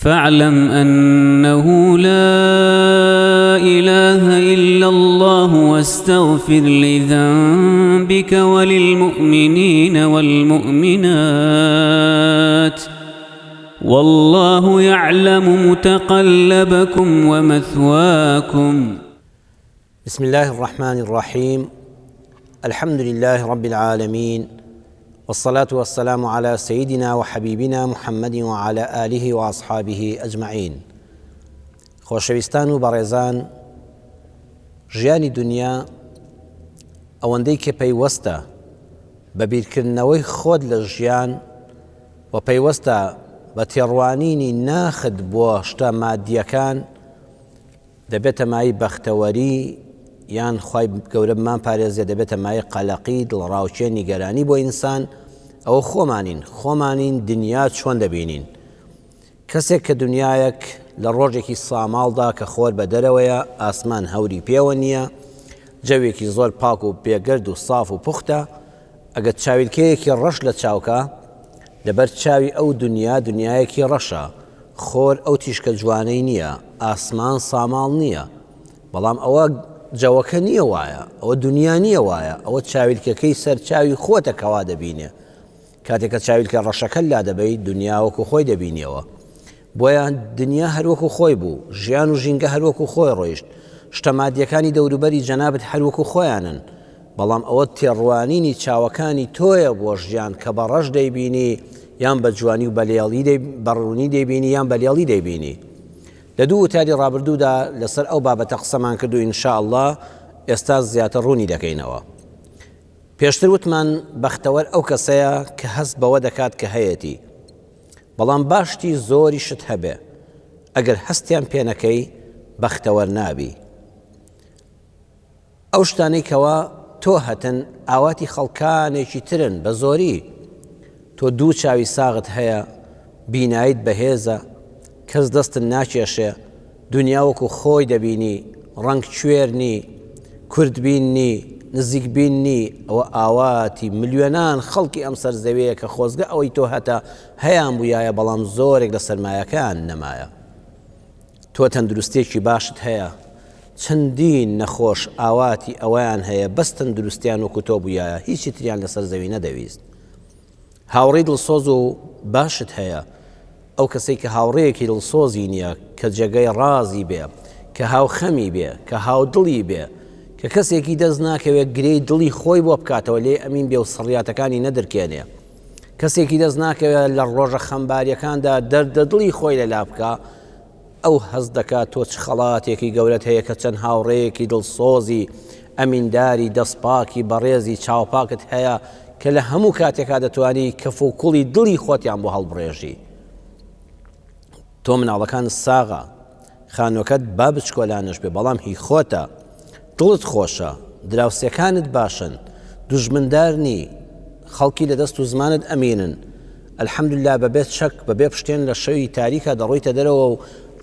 فاعلم أنه لا إله إلا الله واستغفر لذنبك وللمؤمنين والمؤمنات والله يعلم متقلبكم ومثواكم. بسم الله الرحمن الرحیم الحمد لله رب العالمین والصلاة والسلام على سيدنا وحبيبنا محمد وعلى آله وأصحابه أجمعين خۆشەویستان و بەڕێزان ژیانی دنیا ئەوەندەی کە پەیوەستە بە بیرکردنەوەی خۆت لە ژیان و پەیوەستە بە تێڕوانینی ناخت بۆ شتە مادیەکان دەبێتە مایەی بەختەوەری یان خوای گەورە بمان پارێزێ دەبێتە مایەی قەلەقی دڵەڕاوکێ نیگەرانی بۆ ئینسان ئەوە خۆمانین خۆمانین دنیا چۆن دەبینین کەسێک کە دنیایەک لە ڕۆژێکی ساماڵدا کە خۆر بە دەرەوەیە ئاسمان هەوری پێوە نییە جەوێکی زۆر پاک و بێگەرد و ساف و پوختە ئەگەر چاویلکەیەکی ڕەش لە چاوکە لەبەر چاوی ئەو دنیا دنیایەکی ڕەشە، خۆر ئەو تیشکە جوانەی نییە، ئاسمان ساماڵ نییە، بەڵام ئەوە جەوەکە نییە وایە، ئەوە دنیا نییە وایە، ئەوە چاویلکەکەی سەر چاوی خۆتە کەوا دەبینێ. کاتێک کە چاویلکە ڕەشەکەت لادەبەی دنیا وەکو خۆی دەبینیەوە. بۆیە دنیا هەر وەکو خۆی بوو، ژیان و ژینگە هەر وەکو خۆی ڕۆیشت، شتە مادیەکانی دەوروبەری جەنابت هەر وەکو خۆیانن، بەڵام ئەوە تێڕوانینی چاوەکانی تۆیە بۆ ژیان کە بە ڕەش دەیبینی یان بە جوانی و بە لێڵی بە ڕوونی دەیبینی یان بە لێڵی دەیبینی. لە دوو وتاری ڕابردوودا لەسەر ئەو بابەتە قسەمان کرد و ان شاء اللە ئێستا زیاتر ڕوونی دەکەینەوە. پێشتر وتمان بەختەوەر ئەو کەسەیە کە هەست بەوە دەکات کە هەیەتی. بەڵام با شتی زۆریشت هەبێ ئەگەر هەستیان پێ نەکەی بەختەوەر نابی. ئەو شتانەی کەوا تۆ هەتن ئاواتی خەڵکانێکی ترن بە زۆری. تۆ دوو چاوی ساغت هەیە، بینایت بەهێزە، کەس دەستت ناکێشێ، دونیا وەکو خۆی دەبینی، ڕەنگ کوێر نی، کورت بین نی، نزیک بین نی، ئەوە ئاواتی ملیۆنان خەڵکی ئەم سەر زەویەیە کە خۆزگە ئەوەی تۆ هەتە هەیان بوویایە بەڵام زۆرێک لە سەرمایەکەیان نەمایە. تۆ تەندروستیەکی باشت هەیە، چەندین نەخۆش ئاواتی ئەوەیان هەیە بەس تەندروستیان وەکو تۆ بوویایە هیچی تریان لەسەر زەوی نەدەویست. هاوڕێی دڵسۆز و باشت هەیە، ئەو کەسەی کە هاوڕێیەکی دڵسۆزی نییە، کە جێگەی ڕازی بێ، کە هاوخەمی بێ، کە هاودڵی بێ، کە کەسێکی دەست ناکەوێ گرێی دڵی خۆی بۆ بکاتەوە لێی ئەمین بێ و سڕیاتەکانی نەدرکێنێ، کەسێکی دەست ناکەوێ لە ڕۆژە خەمبارییەکاندا دەردە دڵی خۆی لەلا بکا، ئەو هەست دەکات تۆ چ خەڵاتێکی گەورەت هەیە کە چەند هاوڕێیەکی دڵسۆزی، ئەمینداری، دەستپاکی، بەڕێزی، چاوپاکت هەیە کە لە هەموو کاتێکا دەتوانی کەف و کوڵی دڵی خۆتیان بۆ هەڵبڕێژی. تۆ مناڵەکانت ساغە، خانووەکەت با بچکۆلانەش بێ بەڵام هی خۆتە، دڵت خۆشە، دراوسێکانت باشن، دوژمندار نی، خەڵکی لە دەست و زمانت ئەمینن، الحمدللە بەبێ چەک، بەبێ پشتێن لە شەوی تاریکا دەڕۆیتە دەرەوە و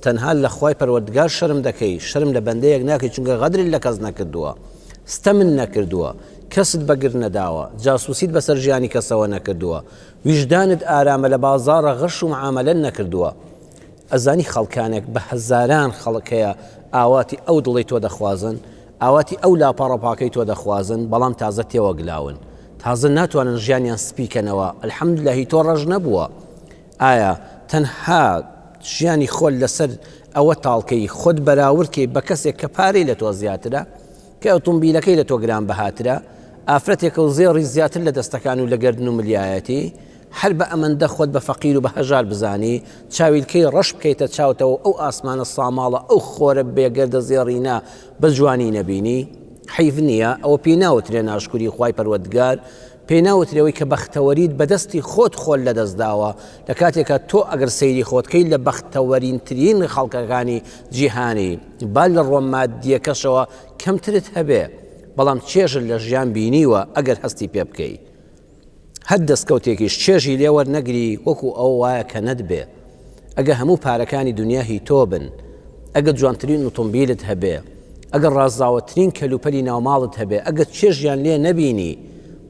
تەنها لە خوای پەروەردگار شەرم دەکەی، شەرم لە بەندەیەک ناکەی چونکە غەدرت لە کەس نەکردووە، ستەمت نەکردووە، کەست بە گر نەداوە، جاسوسیت بەسەر ژیانی کەسەوە نەکردووە، ویژدانت ئارامە لە بازاڕا غەش و معامەلەت نەکردووە. ئەزانی خەڵکانێک بە هەزاران خەڵک هەیە ئاواتی ئەو دڵەی تۆ دەخوازن، ئاواتی ئەو لاپەڕە پاکەی تۆ دەخوازن بەڵام تازە تێوەگلاون تازە ناتوانن ژیانیان سپی کەنەوە الحمدللە هی تۆ ڕەش نەبووە ئایا تەنها ژیانی خۆت لەسەر ئەوە تاڵکەی خۆت بەراورد کەی بە کەسێک کە پارەی لە تۆ زیاترە کە ئۆتۆمبیلەکەی لە تۆ گرانبەهاترە ئافرەتێکە و زێڕی زیاتر لە دەستەکان و لە گەردن و ملیایەتی هەر بە ئەمەندە خۆت بە فەقیر و بە هەژار بزانی، چاویلکەی ڕەش بکەیتە چاوتەوە و ئەو ئاسمانە ساماڵە، ئەو خۆرە بێگەردە زێڕینە بە جوانی نەبینی؟ حەیف نییە؟ ئەوە پێی ناوترێ ناشکوری خوای پەروەردگار، پێی ناوترێ ئەوەی کە بەختەوەریت بە دەستی خۆت خۆت لە دەست داوە، لە کاتێکا تۆ ئەگەر سەیری خۆت کەی لە بەختەوەرینترین خەڵکەکانی جیهانی، با لە ڕووە مادییەکەشەوە کەمترت هەبێ، بەڵام چێژت لە ژیان بینیوە ئەگەر هەستی پێ بکەی. هەر دەستکەوتێکیش چێژی لێ وەرنەگری وەکو ئەوە وایە کە نەتبێ. ئەگە هەموو پارەکانی دونیا هی تۆ بن، ئەگە جوانترین ئوتومبیلت هەبێ، ئەگە ڕازاوەترین کەلوپەلی ناوماڵت هەبێ، ئەگە چێژیان لێ نەبینی،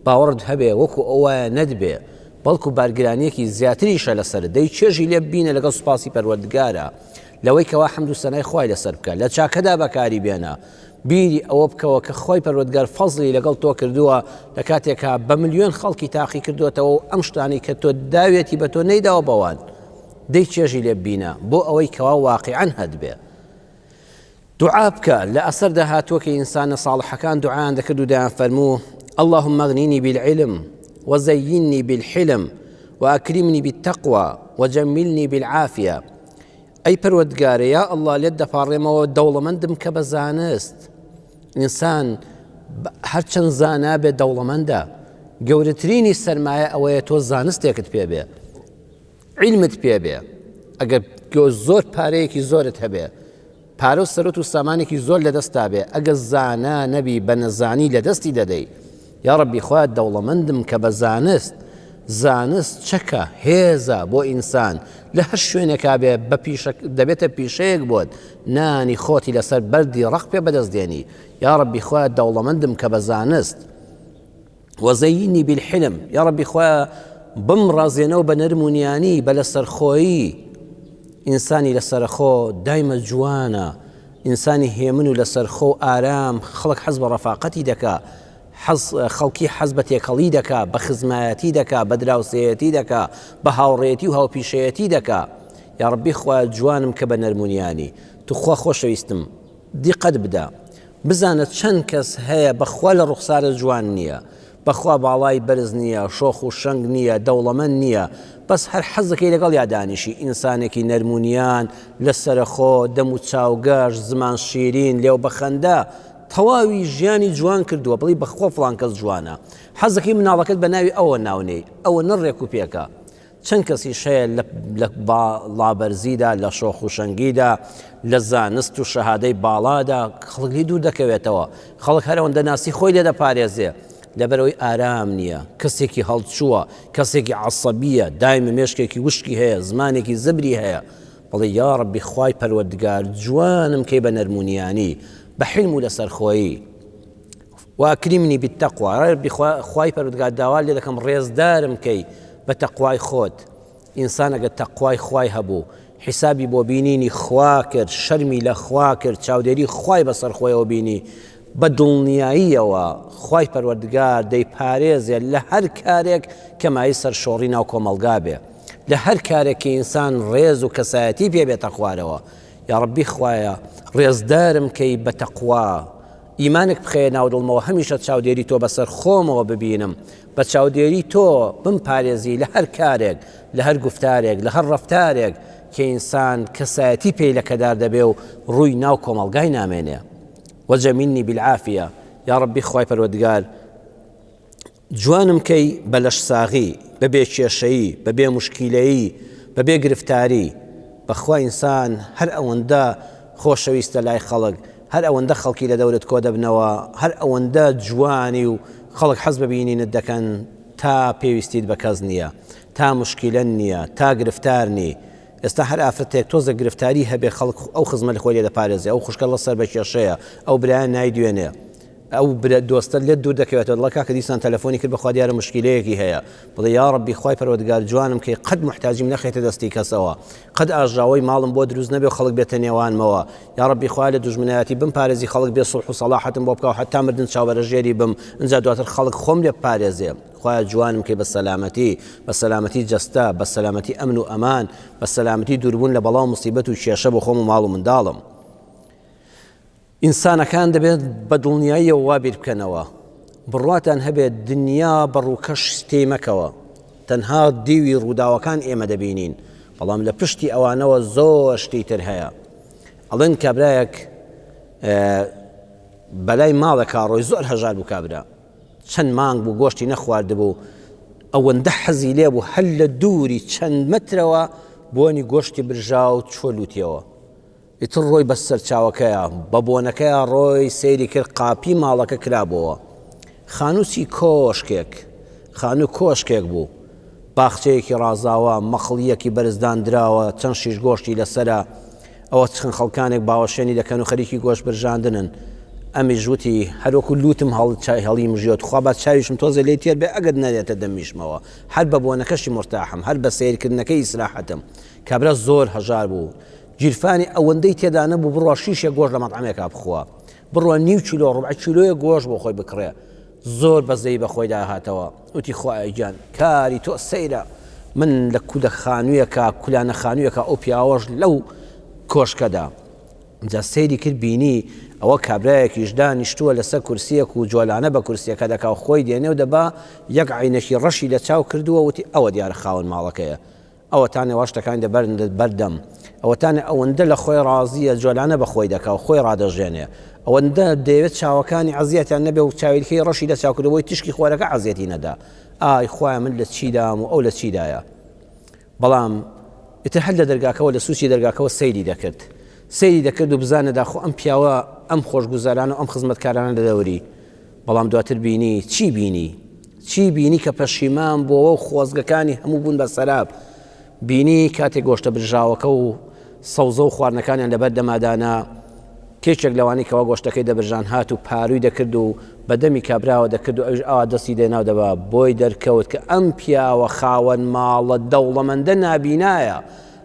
باوەڕت هەبێ وەکو ئەوە وایە نەتبێ. بەڵکو بارگرانیەکی زیاتریشە لەسەرت، دەی چێژی لێ ببینە لەگەڵ سوپاسی پەروەردگارا لەوەی کەوا حەمد و سەنای خوای لەسەر بکە، لە چاکەدا بەکاری بێنە، بیری ئەوە بکەوە کە خوای پەروەردگار فەزڵی لەگەڵ تۆ کردووە لە کاتێکا بە ملیۆن خەڵکی تاقی کردۆتەوە و ئەم شتانەی کە تۆ داوێتی بە تۆ نەیداوە بەوان، دەی چێژی لێ ببینە بۆ ئەوەی کەوا واقیعەن هەتبێ. دوعا بکە، لە ئەسەردا هاتووە کە ئینسانە ساڵحەکان دوعایان دەکرد و دەیانفەرموو، اللهم اغنینی بالعلم وزینی بالحلم واکرمنی بالتقوی وجملنی بالعافیە. ئەی پەروەردگارە یا اللە لێت دەپاڕێمەوە دەوڵەمەندم کە بە زانست. ئینسان هەرچەند زانا بێت دەوڵەمەندە. گەورەترینی سەرمایە ئەوەیە تۆ زانستێکت پێ بێ. عیلمت پێ بێ ئەگەر زۆر پارەیەکی زۆرت هەبێ پارە و سەرۆت و سامانێکی زۆر لە دەستا بێ ئەگە زانا نەبی بە نەزانی لە دەستی دەدەی یا ڕەبی خوا دەوڵەمەندم کە بە زانست زانست چەکە هێزە بۆ ئینسان لە هەر شوێنێکا بێ بە پیشە دەبێتە پیشەیەک بۆت نانی خۆتی لەسەر بەردی ڕەق پێ بەدەست دێنی یا ڕەبی خوا دەوڵەمەندم کە بە زانست وزینی بالحلم یاڕەبی خوایە بمڕازێنەوە بە نەرم و نیانی بە لەسەرخۆیی ئینسانی لەسەرخۆ دایمە جوانە ئینسانی هێمن و لەسەرخۆ و ئارام خەڵک حەز بە ڕەفاقەتی دەکا حەز خەڵکی حەز بە تێکەڵی دەکا بە خزمایەتی دەکا بە دراوسێیەتی دەکا بە هاوڕێتی و هاوپیشەیەتی دەکا یاڕەبی خوایە جوانم کە بە نەرمونیانی توخوا خۆشەویستم دیقەت بدە بزانە چەند کەس هەیە بەخوا لە ڕوخسارە جوان نییە بەخوا باڵای بەرز نییە شۆخ و شەنگ نییە دەوڵەمەند نییە بەس هەر حەزەکەی لەگەڵیا دانیشی ئینسانێکی نەرمونیان لەسەرەخۆ دەم و چاو گەش زمان شیرین لێو بەخەندە تەواوی ژیانی جوان کردووە بڵی بەخوا فڵان کەس جوانە حەزەکەی مناڵەکەت بە ناوی ئەوە ناونێی ئەوە نە ڕێک و پێکە چەند کەسیش هەیە لە باڵابەرزیدا، لە شۆخ و شەنگیدا، لە زانست و شەهادەی باڵادا خەڵک لێی دوور دەکەوێتەوە. خەڵک هەر ئەوەندە ناسی خۆی لێ دەپارێزێ. لەبەرئەوەی ئارام نییە، کەسێکی هەڵچووە، کەسێکی عەسەبییە، دایمە مێشکێکی وشکی هەیە، زمانێکی زبری هەیە. بەڵێ یاڕەبی خوای پەروەردگار جوانم کەی بە نەرمونیانی، بە حیلم و لەسەرخۆیی. واکرمنی بالتقوی ڕەبی خوای پەروەردگار داوات لێ دەکەم ڕێزدارم کەی بە تەقوای خۆت ئینسان ئەگەر تەقوای خوای هەبوو حیسابی بۆ بینینی خوا کرد شەرمی لە خوا کرد چاودێری خوای بەسەر خۆیەوە بینی بە دڵنیاییەوە خوای پەروەردگار دەیپارێزێت لە هەر کارێک کە مایەی سەرشۆڕی ناو کۆمەڵگا بێ لە هەر کارێک کە ئینسان ڕێز و کەسایەتی پێ بێتە خوارەوە یاڕەبی خوایە ڕێزدارم کەی بە تەقوا ئیمانێک بخەیە ناو دڵمەوە هەمیشە چاودێری تۆ بەسەر خۆمەوە ببینم بە چاودێری تۆ بمپارێزی لە هەر کارێک لە هەر گوفتارێک لە هەر ڕەفتارێک کە ئینسان کەسایەتی پێی لەکەدار دەبێ و ڕووی ناو کۆمەڵگای نامێنێ وجملنی بالعافیە یاڕەبی خوای پەروەردگار جوانم کەی بە لەشساغی، بە بێ کێشەیی، بە بێ موشکیلەیی، بە بێ گرفتاری. بەخوا ئینسان هەر ئەوەندە خۆشەویستە لای خەڵک، هەر ئەوەندە خەڵکی لە دەورت کۆدەبنەوە، هەر ئەوەندە جوانی و خەڵک حەز بە بینینت دەکەن تا پێویستیت بە کەس نییە، تا موشکیلەن نییە، تا گرفتار نی. ئێستا هەر ئافرەتێک تۆزێک گرفتاری هەبێ خەڵک ئەو خزمە لە خۆی لێ دەپارێزێ، ئەو خوشکە ڵە سەر بە کێشەیە، ئەو برایە نایدوێنێ. ئەو برا دۆستە لێت دوور دەکەوێتەوە دەڵێ کاکە دیسان تەلەفۆنی کرد بەخوا دیارە مشکیلەیەکی هەیە بڵێ یاڕەبی خوای پەروەردگار جوانم کەی قەت موحتاجیم نەخەیتە دەستی کەسەوە قەت ئاژاوەی ماڵم بۆ دروست نەبێ و خەڵک بێتە نێوانمەوە یاڕەبی خوایە لە دوژمنایەتی بمپارێزی خەڵک بێ سوڵح و سەڵاحەتم بۆ بکا و هەتا مردن چاوبەرەژێری بم ئینجا دواتر خەڵک خۆم لێ بپارێزێ خوایە جوانم کەی بە سەلامەتی بە سەلامەتی جەستە بە سەلامەتی ئەمن و ئەمان بە سەلامەتی دووربوون لە بەڵا و موسیبەت و کێشە بۆ خۆم و ماڵ و منداڵم. ئینسانەکان دەبێت بە دڵنیاییەوە وا بیر بکەنەوە، بڕواتان هەبێت دنیا بە ڕووکەش تێی مەکەوە، تەنها دیوی ڕووداوەکان ئێمە دەبینین، بەڵام لە پشتی ئەوانەوە زۆر شتی تر هەیە. ئەڵێن کابرایەک بەلای ماڵێکا ڕۆی زۆر هەژار بوو کابرا چەند مانگ بوو گۆشتی نەخواردبوو ئەوەندە حەزی لێ بوو هەر لە دووری چەند مەترەوە بۆنی گۆشتی برژاو چووە لووتیەوە ئیتر ڕۆی بە سەرچاوەکەیا، بە بۆنەکەیا ڕۆی سەیری کرد قاپی ماڵەکە کرابۆوە. خانوو کۆشکێک، خانوو کۆشکێک بوو. باخچەیەکی ڕازاوە، مەخڵییەکی بەرز داندراوە، چەند شیش گۆشتی لەسەرە. ئەوە چەند خەڵکانێک باوەشێنی دەکەن و خەریکی گۆشت برژاندنن. ئەمیش وتی، هەروەکو لووتم هەڵ هەڵی مژیوە توخوا با چاویشم تۆزێ لێی تێر بێ ئەگەر نەیەتە دەمیشمەوە. هەر بە بۆنەکەشی مورتاحم، هەر بە سەیرکردنەکەی ئیسراحەتم. کابرا زۆر هەژار بوو. گیرفانی ئەوەندەی تێدا نەبوو بڕوا شیشێک گۆشت لە مەتعەمێکا بخوا. بڕوا نیو کیلۆ ڕوبعە کیلۆیەک گۆشت بۆ خۆی بکڕێ. زۆر بەزەیی بە خۆیدا هاتەوە. وتی، خوایە گیان کاری تۆ سەیرە. من لە کولە خانوویەکا، کولانە خانوویەکا ئەو پیاوەش لەو کۆشکەدا. ئینجا سەیری کرد بینی ئەوە کابرایەکیش دانیشتووە لەسەر کورسییەک و جۆلانە بە کورسییەکە دەکا و خۆی دێنێ و دەبا، یەک عەینەکی ڕەشی لە چاو کردووە، وتی، ئەوە دیارە خاوەن ماڵەکەیە. ئەوەتانێ وا شتەکانی دەبەرنە بەردەم. ئەوەتانێ ئەوەندە لە خۆی ڕازییە جۆلانە بە خۆی دەکا و خۆی ڕادەژێنێ. ئەوەندە دەیەوێت چاوەکانی عەزیەتیان نەبێ و چاویلکەی ڕەشی لە چاو کردووە بۆی تیشکی خۆرەکە عەزیەتی نەدا. ئای خوایە من لە چیدام و ئەو لە چیدایە. بەڵام ئیتر هەر لە دەرگاکەوە لە سوچی دەرگاکەوە سەیری دەکرد. سەیری دەکرد و بزانێ داخۆ ئەم پیاوە ئەم خۆشگوزەرانە و ئەم خزمەتکارانە لە دەوری. بەڵام دواتر بینی چی بینی؟ چی بینی کە پەشیمان بۆوە و خۆزگەکانی هەموو بوون بە سەراب. بینی کاتێک گۆشتە برژاوەکە و سەوزە و خواردنەکانیان لەبەر دەما دانا، کێکێک لەوانەی کەوا گۆشتەکەی دەبرژان هات و پارووی دەکرد و بە دەمی کابراوە دەکرد و ئەویش ئاوا دەستی دێنا و دەبا، بۆی دەرکەوت کە ئەم پیاوە خاوەن ماڵە دەوڵەمەندە نابینایە،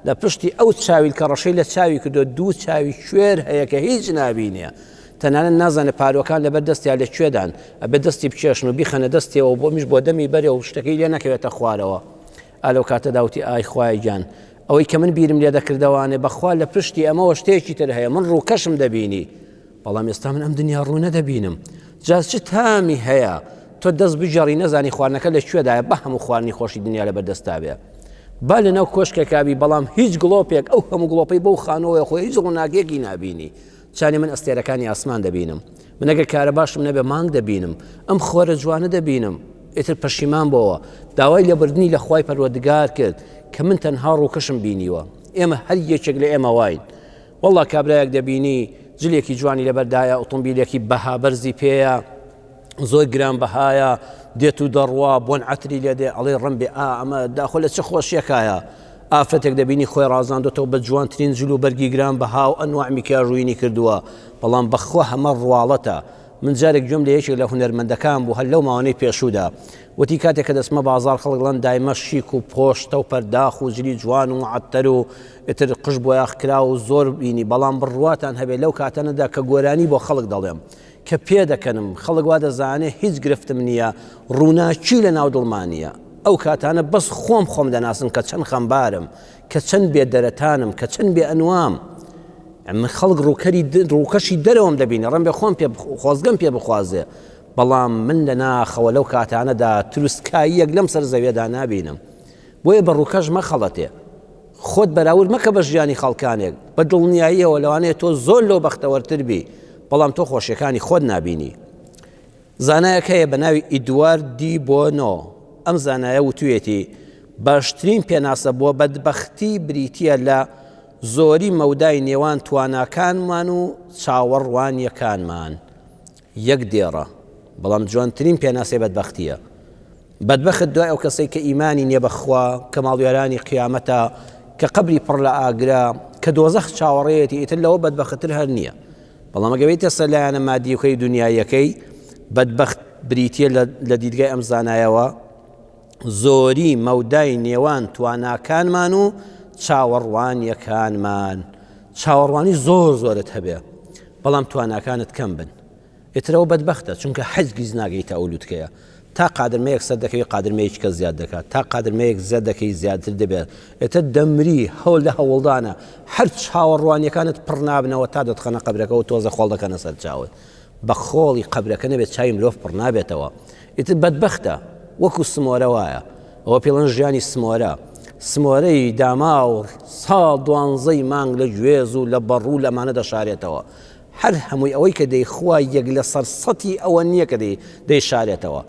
لە پشتی ئەو چاویلکە ڕەشەی لە چاوی کردووە دوو چاوی کوێر هەیە کە هیچ نابینێ. تەنانەت نازانێ پارووەکان لەبەر دەستیا لە کوێدان، ئەبێ دەستی بکێشن و بیخەنە دەستیەوە و بۆمیش بۆ دەمی بەرێ و شتەکەی لێ نەکەوێتە خوارەوە. ئا لەو کاتەدا وتی ئای خوایە گیان ئەوەی کە من بیرم لێ دەکردەوانێ بەخوا لە پشتی ئەمەوە شتێکی تر هەیە من ڕووکەشم دەبینی بەڵام ئێستا من ئەم دنیا ڕوو نەدەبینم جا چ تامی هەیە تۆ دەست بگێڕی نەزانی خواردنەکە لە کوێدایە بە هەموو خواردنی خۆشی دنیا لەبەر دەستا بێ با لەناو کۆشکێکابی بەڵام هیچ گڵۆپێک ئەو هەموو گڵۆپەی بەو خانەوەی خۆی هیچ ڕووناکێکی نابینی چانی من ئەستێرەکانی ئاسمان دەبینم من ئەگەر کارەباشم نەبێ مانگ دەبینم ئەم خۆرە جوانە دەبینم ئیتر پەشیمان بۆوە داوای لێبوردنی لە خوای پەروەردگار کرد کە من تەنها ڕووکەشم بینیوە ئێمە هەر یەکێک لە ئێمە واین والله کابرایەک دەبینی جلێکی جوانی لەبەردایە ئۆتۆمبیلێکی بەها بەرزی پێیە زۆر گران بەهایە دێت و دەڕوا بۆن عەتری لێ دێ ئەڵێ ڕم بێ ئا ئەمە داخۆ لە چ خۆشیەکایە ئافرەتێک دەبینی خۆی ڕازاندۆتەوە بە جوانترین جل و بەرگی گران بەها و ئەنواع میکیاژوینی کردووە بەڵام بەخوا هەمە ڕواڵەتە من جارێک گوێم لە یەکێک لە هونەرمەندەکان بوو هەر لەو ماوەنەی پێشوودا وتی کاتێک کە دەچمە بازاڕ خەڵک دەڵێن دایمە شیک و پۆشتە و پەرداخ و جلی جوان و معەتەر و ئیتر قژ بۆیاخ کراو و زۆر بینی بەڵام بڕواتان هەبێ لەو کاتەنەدا کە گۆرانی بۆ خەڵک دەڵێم کە پێدەکەنم خەڵک وا دەزانێ هیچ گرفتم نییە ڕووناکی لە ناو دڵما نییە ئەو کاتانە بەس خۆم خۆم دەناسم کە چەند خەمبارم کە چەند بێ دەرەتانم کە چەند بێ ئەنوام من خەڵک ڕووکەری ڕووکەشی دەرەوەم دەبینێ ڕەنبێ خۆم پێ خۆزگەم پێ بخوازێ بەڵام من لە ناخەوە لەو کاتانەدا تروسکاییەک لەم سەر زەویەدا نابینم بۆیە بە ڕووکەش مەخەڵەتێ خۆت بەراورد مەکە بە ژیانی خەڵکانێک، بە دڵنیاییەوە لەوانەیە تۆ زۆر لەو بەختەوەرتر بی، بەڵام تۆ خۆشیەکانی خۆت نابینی. زانایەک هەیە بە ناوی ئیدوارد دی بۆنۆ، ئەم زانایە وتویەتی، باشترین پێناسە بۆ بەدبەختی بریتییە لە زۆری مەودای نێوان تواناکانمان و چاوەڕوانیەکانمان. یەک دێڕە، بەڵام جوانترین پێناسەی بەدبەختییە. بەدبەخت دوای ئەو کەسەی کە ئیمانی نیە بە خوا، کە ماڵوێرانی قیامەتە، کە قەبری پڕ لە ئاگرە، کە دۆزەخ چاوەڕێیەتی، ئیتر لەوە بەدبەختتر هەر نیە. بەڵام ئەگەر بێیتە سەر لایەنە مادییەکەی و دونیاییەکەی، بەدبەخت بریتییە لە لە دیدگای ئەم زانایەوە، زۆری مەودای نێوان تواناکانمان و چاوەڕوانییەکانمان. چاوەڕوانی زۆر زۆرت هەبێ، بەڵام تواناکانت کەم بن. ئیتر ئەوە بەدبەختە چونکە هەرگیز ناگەیتە ئەو لوتکەیە تا قادرمەیەک سەر دەکەوی قادرمەیەکی کە زیاد دەکات تا قادرمەیەک زیاد دەکەی زیاتر دەبێت ئێتر دەمری هەول لە هەوڵدانە هەر چاوەڕوانیەکانت پڕ نابنەوە تا دەتخەنە قەبرەکە و تۆزە خۆڵ دەکەنە سەر چاوت بە خۆڵی قەبرەکە نەبێت چاوی مرۆڤ پڕ نابێتەوە ئیتر بەدبەختە وەکو سمۆرە وایە ئەوە پێڵەن ژیانی سمۆرە سمۆرەی داماو ساڵ دوانزەی مانگ لە گوێز و لە بەڕوو لەمانە دەشارێتەوە هەر هەمووی ئەوەی کە دەیخوا یەک لە سەر سەتی ئەوە نییە کە دەیشارێتەوە.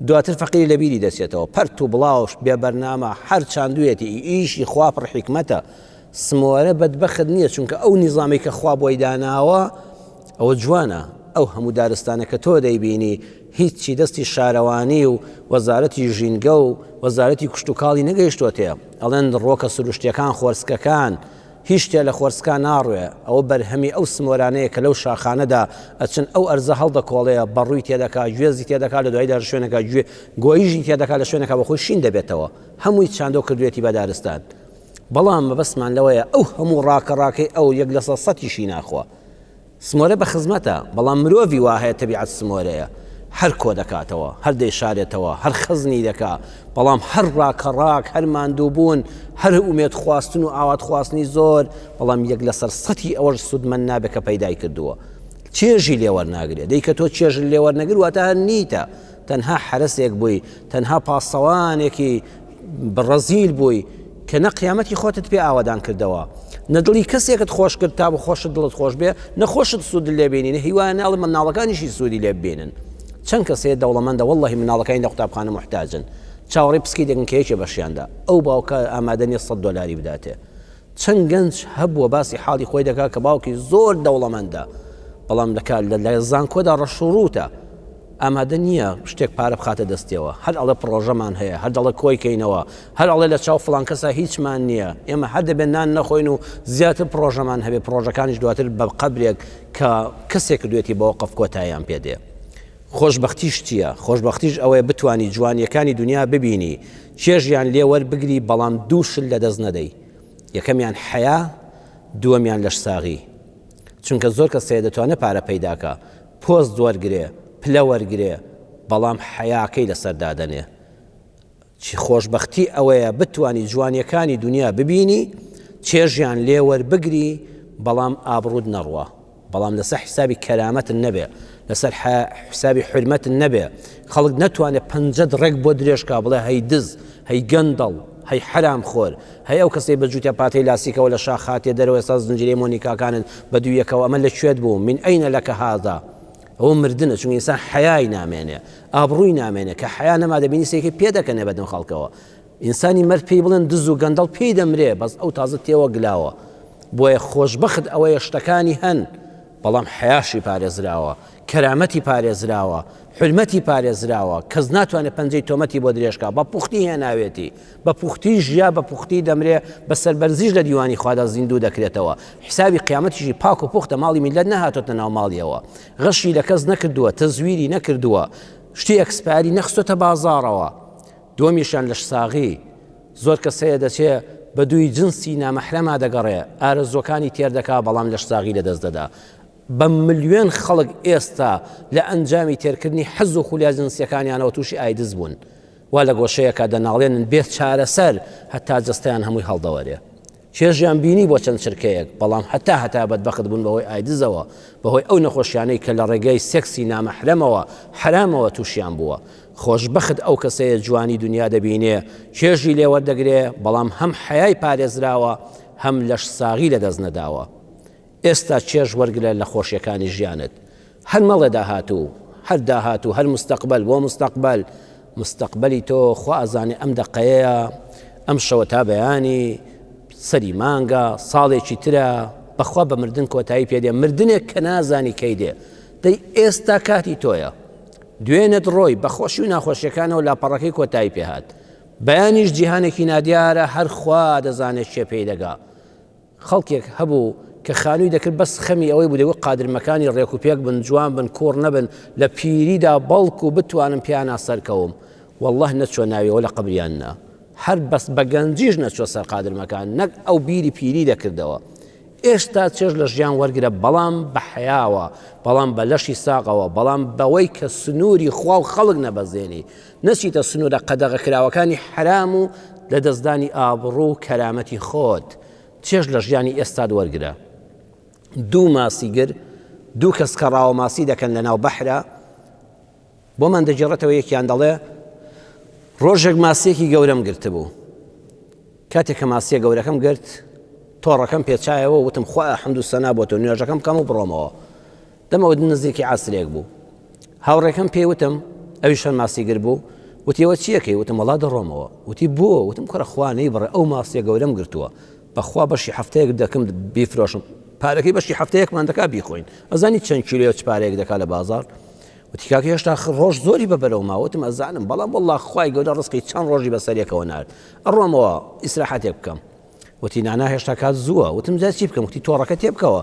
دواتر فەقیری لە بیری دەچێتەوە. پەرت و بڵاو، بێ بەرنامە، هەر چاندوویەتی. ئیشی خوا پڕ حیکمەتە. سمۆرە بەدبەخت نییە، چونکە ئەو نیزامەی کە خوا بۆی داناوە، ئەوە جوانە. ئەو هەموو دارستانە کە تۆ دەیبینی، هیچی دەستی شارەوانی و وەزارەتی ژینگە و وەزارەتی کشتوکاڵی نەگەیشتۆتێ. ئەڵێن ڕووەکە سروشتییەکان، خۆرسکەکان. هیچ شتێ لە خۆرسکا ناڕوێ، ئەوە بەرهەمی ئەو سمۆرانەیە کە لەو شاخانەدا ئەچن ئەو ئەرزە هەڵدەکۆڵێ، بەڕووی تێدەکا، گوێزی تێدەکا، لە دواییدا لە شوێنەکە گوێ گۆیژی تێدەکا لە شوێنەکە بە خۆی شین دەبێتەوە. هەمووی چاندۆ کردوێتی بە دارستان. بەڵام مەبەستمان لەوەیە ئەو هەموو ڕاکە ڕاکەی ئەو یەک لەسەر سەتیشی ناخوا. سمۆرە بە خزمەتە، بەڵام مرۆڤی وا هەیە تەبیعەت سمۆرەیە، هەر کۆ دەکاتەوە، هەر دەیشارێتەوە، هەر خەزنی دەکا، بەڵام هەر ڕاکەڕاک، هەر ماندووبوون، هەر ئومێد خواستن و ئاوات خواستنی زۆر، بەڵام یەک لەسەر سەتی ئەوەش سوودمەند نابێ کە پەیدای کردووە. چێژی لێ وەرناگرێ. دەی کە تۆ چێژت لێ وەرنەگرت واتە هەر نیتە، تەنها حەرەسێک بووی، تەنها پاسەوانێکی ڕەزیل بووی کە نە قیامەتی خۆتت پێ ئاوەدان کردەوە نە دڵی کەسێکت خۆش کرد تا بە خۆشت دڵت خۆش بێ نە خۆشت سوود لێ بینی نە هیوا ناڵێ منداڵەکانیشی سوودی لێ ببینن چەند کەس هەیە دەوڵەمەندە وەڵڵەهی منداڵەکانی لە قوتابخانە موحتاجن چاوەڕێی پسکی دەکەن کە یەکێ بەشیاندا ئەو باوکە ئامادە نییە سەد دۆلاری بداتێ چەند گەنج هەبووە باسی حاڵی خۆی دەکات کە باوکی زۆر دەوڵەمەندە بەڵام لە زانکۆدا ڕەشوڕووتە ئامادە نییە شتێک پارە بخاتە دەستیەوە، هەر ئەڵێ پڕۆژەمان هەیە، هەر دەڵێ کۆی کەینەوە، هەر ئەڵێ لە چاو فڵان کەسا هیچمان نییە، ئێمە هەر دەبێ نان نەخۆین و زیاتر پڕۆژەمان هەبێ، پڕۆژەکانیش دواتر بە قەبرێک کە کەسێک کردوێتی بە وەقف کۆتاییان پێ دێ. خۆشبەختیش چییە؟ خۆشبەختیش ئەوەیە بتوانی جوانییەکانی دونیا ببینی، چێژیان لێ وەربگری، بەڵام دوو شت لەدەست نەدەی، یەکەمیان حەیا، دووەمیان لەشساغی. چونکە زۆر کەس هەیە دەتوانێ پارە پەیداکا، پۆست وەرگرێ، پلە وەرگرێ، بەڵام حەیاکەی لەسەر دادەنێ. چی خۆشبەختی ئەوەیە بتوانی جوانیەکانی دونیا ببینی، چێژیان لێ وەربگری، بەڵام ئابڕوت نەڕوا. بەڵام لەسەر حیسابی کەرامەتت نەبێ، لەسەر حیسابی حورمەتت نەبێ، خەڵک نەتوانێ پەنجەت ڕێک بۆ درێژ کا بڵێ هەی دز، هەی گەندەڵ، هەی حەرام خۆر، هەی ئەو کەسەی بە جووتە پاتەی لاسیکەوە لە شاخ هاتیە دەرەوە ئێستا زنجیرەی مۆنیکاکانت بە دوو یەکەوە ئەمە لە کوێت بوو من ئەینە لەکە هذا ئەوە مردنە چونکە ئینسان حەیای نامێنێ ئابڕووی نامێنێ کە حەیا نەما دەبینی سێکی پێ دەکەنێ بەدەم خەڵکەوە ئینسانی مەرد پێی بڵێن دز و گەندەڵ پێی دەمرێ بەس ئەو تازە تێوە گلاوە بۆیە خۆشبەخت ئەوەیە شتەکانی هەن بەڵام حەیاشی پارێزراوە کەرامەتی پارێزراوە حورمەتی پارێزراوە کەس ناتوانێت پەنجەی تۆمەتی بۆ درێژکا بە پوختی هێناوێتی بە پوختی ژیا بە پوختی دەمرێ بە سەربەرزیش لە دیوانی خوادا زیندوو دەکرێتەوە حسابی قیامەتیشی پاک و پوختە ماڵی میللەت نەهاتۆتە ناو ماڵیەوە غەشی لە کەس نەکردووە تەزویری نەکردووە شتی expiry نەخستۆتە بازاڕەوە دووەمیشیان لەشساغی زۆر کەس هەیە دەچێ بە دووی جنسی نامەحرەما دەگەڕێ ئارەزووەکانی تێر دەکا بەڵام لەشساغی لەدەست دەدا بە ملیۆن خەڵک ئێستا لە ئەنجامی تێرکردنی حەز و خولیا جنسیەکانیانەوە تووشی ئایدز بوون وا لە گۆشەیەکا دەناڵێنن بێ چارەسەر هەتا جەستەیان هەمووی هەڵدەوەرێ. چێژیان بینی بۆ چەند چرکەیەک، بەڵام هەتا هەتا بەدبەخت بوون بەهۆی ئایدزەوە، بەهۆی ئەو نەخۆشیانەی کە لە ڕێگەی سێکسی نامەحرەمەوە، حەرامەوە تووشیان بووە. خۆشبەخت ئەو کەسەیە جوانی دونیا دەبینێ، چێژی لێ وەردەگرێ، بەڵام هەم حەیای پارێزراوە، هەم لەشساغی لەدەست نەداوە. ئێستا چێژ وەرگرە لە خۆشیەکانی ژیانت هەر مەڵێ داهاتوو هەر داهاتوو هەر مستەقبەل بۆ مستەقبەل مستەقبەلی تۆ خوا ئەزانێ ئەم دەقەیە ئەم شەوە تا بەیانی سەری مانگە ساڵێکی ترە بەخوا بە مردن کۆتایی پێدێ مردنێک کە نازانی کەی دێ دەی ئێستا کاتی تۆیە دوێنێت ڕۆی بە خۆشی و ناخۆشیەکانەوە لاپەڕەکەی کۆتایی پێهات بەیانیش جیهانێکی نادیارە هەر خوا دەزانێت کێ پێی دەگا خەڵکێک هەبوو کە خانووی دەکرد بەس خەمی ئەوەی بوو دەیگوت قادرمەکانی ڕێک و پێک بن جوان بن کوڕ نەبن لە پیریدا بەڵکو بتوانم پیانا سەرکەوم واللە نەچوە ناویەوە لە قەبریان نا هەر بەس بە گەنجیش نەچوە سەر قادرمەکان نەک ئەو بیری پیری دەکردەوە ئێستا چێژ لە ژیان وەرگرە بەڵام بە حەیاوە بەڵام بە لەشی ساغەوە بەڵام بەوەی کە سنووری خوا و خەڵک نەبەزێنی نەچیتە سنوورە قەدەغەکراوەکانی حەرام و لەدەستدانی ئابڕوو و کەرامەتی خۆت، چێژ لە ژیانی ئێستات وەرگرە. دوو ماسیگر، دوو کەس کە ڕاوەماسی دەکەن لەناو بەحرا، بۆمان دەگێڕێتەوە یەکیان دەڵێ، ڕۆژێک ماسییەکی گەورەم گرتبوو، کاتێک کە ماسییە گەورەکەم گرت، تۆڕەکەم پێچایەوە و وتم خوایە حەمد و سەنا بۆ تۆ، نوێژەکەم بکەم و بڕۆمەوە. دەمەوە نزیکی عەسرێک بوو. هاوڕێکەم پێی وتم، ئەویش هەر ماسیگر بوو، وتی ئەوە چی ئەکەی؟ وتم وەڵا دەڕۆمەوە. وتی بۆ؟ وتم کوڕە خوا نەیبڕێ ئەو ماسیە گەورەم گرتووە، بەخوا بەشی هەفتەیەک دەکەم بیفرۆشم، پارەکەی بەشی هەفتەیەکمان دەکا بیخۆین، ئەزانی چەند کیلۆیە چ پارەیەک دەکا لە بازاڕ؟ وتی کاکە هێشتا ڕۆژ زۆری بە بەرەو ماوە. وتم ئەزانم، بەڵام وەڵا خوای گەورە ڕزقی چەند ڕۆژی بەسەر یەکەوە نارد، ئەڕۆمەوە ئیسراحەتێک بکەم. وتی نانا هێشتا کات زووە. وتم جا چی بکەم؟ وتی تۆڕەکە تێبکەوە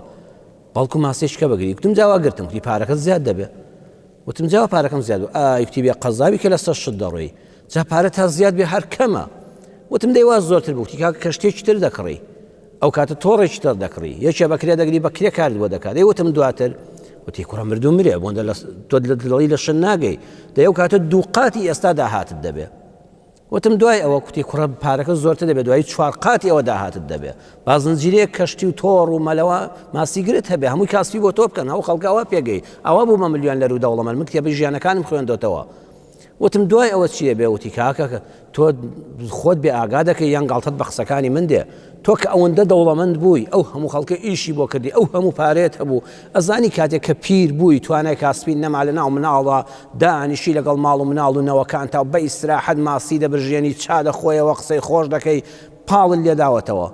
بەڵکو ماسیشکە بگری. وتم جا وا گرتم. وتی پارەکەت زیاد دەبێ. وتم جا وا پارەکەم زیاد بوو. ئای وتی بێ قەزاوی کە لەسەر شت دەڕۆی. جا پارە تا زیاد بێ هەر کەمە. وتم دەی وا زۆرتر بوو. وتی کاکە کەشتییەکی تر دەکڕی. ئەو کاتە تۆڕێکی تر دەکڕی. یەکێ بە کرێ دەگری بە کرێ کارت بۆ دەکات. دەی وتم دواتر. وتی کوڕە مردوو مرێ بۆندە لە تۆ دڵی لە شت ناگەی. دەی ئەو کاتە دوو قاتی ئێستا داهاتت دەبێ. وتم دوای ئەوە کوتی کوڕە پارەکە زۆرتر دەبێت دوایی چوار قاتی ئەوە داهاتت دەبێ با زنجیرەیەک کەشتی و تۆڕ و مەلەوە ماسیگرت هەبێ هەمووی کاسپی بۆ تۆ بکەن ئەو خەڵکە ئەوە پێگەی ئەوە بوومە ملیۆن لەر و دەوڵەمەند من کتێبی ژیانەکانم خوێندۆتەوە وتم دوای ئەوە چییە بێ وتی کاکە تۆ خۆت بێ ئاگا دەکەی یان گاڵتەت بە قسەکانی من دێ تۆ کە ئەوەندە دەوڵەمەند بووی ئەو هەموو خەڵکە ئیشی بۆ کردی ئەو هەموو پارەیەت هەبوو ئەزانی کاتێک کە پیر بووی توانای کاسپی نەما لە ناو مناڵا دانیشی لەگەڵ ماڵ و مناڵ و نەوەکانتا و بە ئیسراحەت ماسی دەبرژێنی چا دەخۆیەوە قسەی خۆش دەکەی پاڵت لێداوەتەوە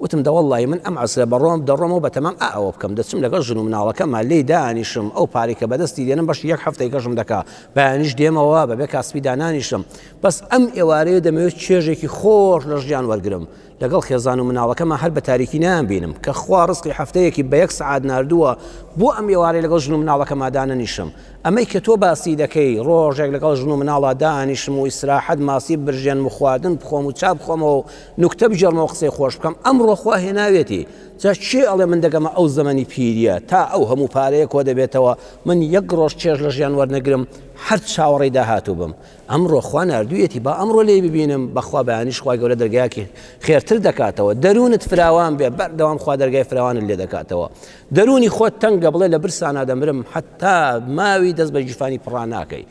وتم دەوەڵڵاهی من ئەم عەسرە بەڕۆم دەڕۆمەوە بەتەمام ئا ئەوە بکەم دەچم لەگەڵ ژن و مناڵەکەما لێی دانیشم ئەو پارەی کە بەدەستی دێنم بەشی یەک هەفتەی کەشم دەکا بەیانیش دێمەوە بەبێ کاسپی دانانیشم بەس ئەم ئێوارەیە دەمەوێت چێژێکی خۆش لە ژیان وەرگرم لەگەڵ خێزان و مناڵەکەما هەر بە تاریکی نایانبینم کە خوا ڕزقی هەفتەیەکی بە یەک سەعات ناردووە بۆ ئەم ئێوارەی لەگەڵ ژن و مناڵەکەما دانەنیشم ئەمەی کە تۆ باسی دەکەی ڕۆژێک لەگەڵ ژن و مناڵا دانیشم و ئیسراحەت ماسی ببرژێنم و خواردن بخۆم و چا بخۆمەوە و نوکتە بگێڕمەوە قسەی خۆش بکەم ئەمڕۆ خوا هێناوێتی جا کێ ئەڵێ من دەگەمە ئەو زەمەنی پیریە تا ئەو هەموو پارەیە کۆ دەبێتەوە من یەک ڕۆژ چێژ لە ژیان وەرنەگرم هەر چاوەڕێی داهاتوو بم ئەمڕۆ خوا ناردوویەتی با ئەمڕۆ لێی ببینم بەخوا بەیانیش خوای گەورە دەرگایەکی خێرتر دەکاتەوە دەروونت فراوان بێ بەردەوام خوا دەرگای فراوانت لێ دەکاتەوە دەروونی خۆت تەنگە بڵێ لە برسانا دەمرم حتا ماوی دەست بە گیرفانی پڕا ناکەی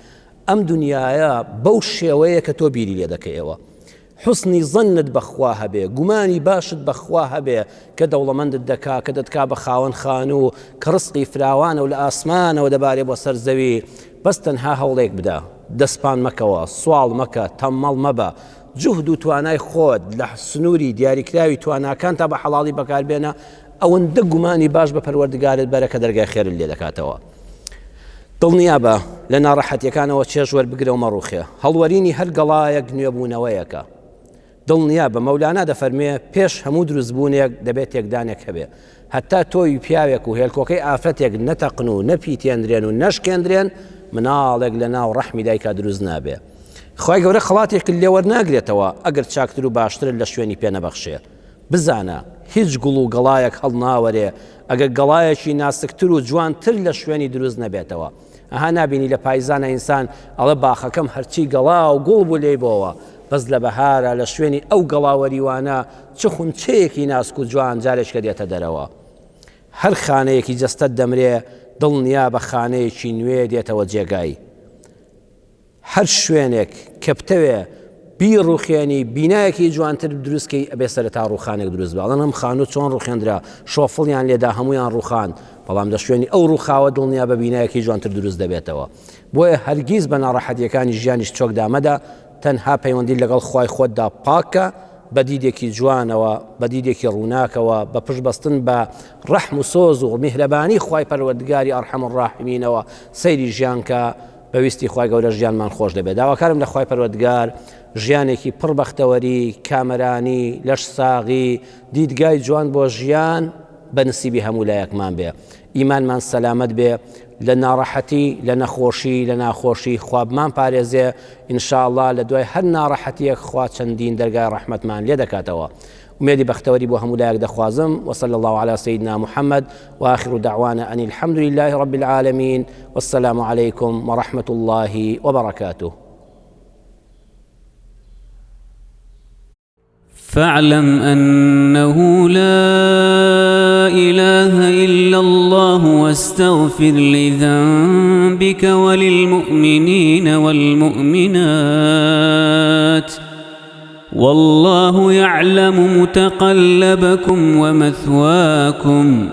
ئەم دنیاە بەو شێوەیە کە تۆ بیری لێ دەکەیەوە حوسنی زەنت بە خوا هەبێ، گومانی باشت بە خوا هەبێ کە دەوڵەمەندت دەکا، کە دەتکا بە خاوەن خانوو، کە ڕزقی فراوانە و لە ئاسمانەوە دەبارێ بۆ سەر زەوی، بەس تەنها هەوڵێک بدە، دەست پان مەکەوە، سواڵ مەکە، تەممەڵ مەبە، جوهد و توانای خۆت لە سنووری دیاریکراوی تواناکانتا بە حەڵاڵی بەکار بێنە، ئەوەندە گومانی باش بە پەروەردگارت بەرە کە دەرگای خێرت لێ دەکاتەوە. دڵنیابە لە ناڕەحەتیەکانەوە چێژ وەربگرە و مەڕوخێ، هەڵوەرینی هەر گەڵایەک نوێبوونەوەیەکە. دڵنیابە مەولانا دەفەرموێ پێش هەموو دروستبوونێک دەبێ تێکدانێک هەبێ. هەتا تۆوی پیاوێک و هێلکۆکەی ئافرەتێک نەتەقن و نەپیتێندرێن و نەشکێندرێن، مناڵێک لە ناو ڕەحمی دایکا دروست نابێ. خوای گەورە خەڵاتێکت لێ وەرناگرێتەوە ئەگەر چاکتر و باشترت لە شوێنی پێ نەبەخشێ. بزانە هیچ گوڵ و گەڵایەک هەڵناوەرێ ئەگەر گەڵایەکی ناسکتر و جوانتر لە شوێنی دروست نەبێتەوە. ئەها نابینی لە پایزانا ئینسان ئەڵێ باخەکەم هەرچی گەڵا و گوڵ بوو لێی بۆوە، بەس لە بەهارا لە شوێنی ئەو گەڵا وەریوانە چ خونچەیەکی ناسک و جوان جارێکە دێتە دەرەوە. هەر خانەیەکی جەستەت دەمرێ دڵنیابە خانەیەکی نوێ دێتەوە جێگای. هەر شوێنێک کە بتەوێ بیڕوخێنی بینایەکی جوانتر دروست کەی ئەبێ سەرەتا ڕوخانێک دروست بێ ئەڵێن ئەم خانوو چۆن ڕوخێندرا شۆفڵیان لێدا هەموویان ڕوخاند بەڵام لە شوێنی ئەو ڕوخاوە دڵنیا بە بینایەکی جوانتر دروست دەبێتەوە بۆیە هەرگیز بە ناڕەحەتیەکانی ژیانیش چۆکدا مەدە تەنها پەیوەندی لەگەڵ خوای خۆتدا پاکە بە دیدێکی جوانەوە بە دیدێکی ڕووناکەوە بە پشت بەستن بە ڕەحم و سۆز و میهرەبانی خوای پەروەردگاری ئەرحەم الراحمینەوە سەیری ژیان کە بە ویستی خوای گەورە ژیانمان خۆش دەبێت داواکارم لە خوای پەروەردگار ژیانێکی پڕ بەختەوەری کامەرانی لەش ساغی دیدگای جوان بۆ ژیان بە نسیبی هەموو لایەکمان بێ ئیمانمان سەلامەت بێ لە ناڕەحەتی لە نەخۆشی لە ناخۆشی خوابمان پارێزێ ئینشاءاللە لە دوای هەر ناڕەحەتیەک خوا چەندین دەرگای ڕەحمەتمان لێ دەکاتەوە ئومێدی بەختەوەری بۆ هەموو لایەک دەخوازم وصلی اللە علی سیدنا محمد وآخر دعوانا ان الحمد لله رب العالمین والسلام علیکم ورحمة الله وبرکاته. فاعلم أنه لا إله إلا الله واستغفر لذنبك وللمؤمنين والمؤمنات واللە یعلم متقلبکم ومثواکم.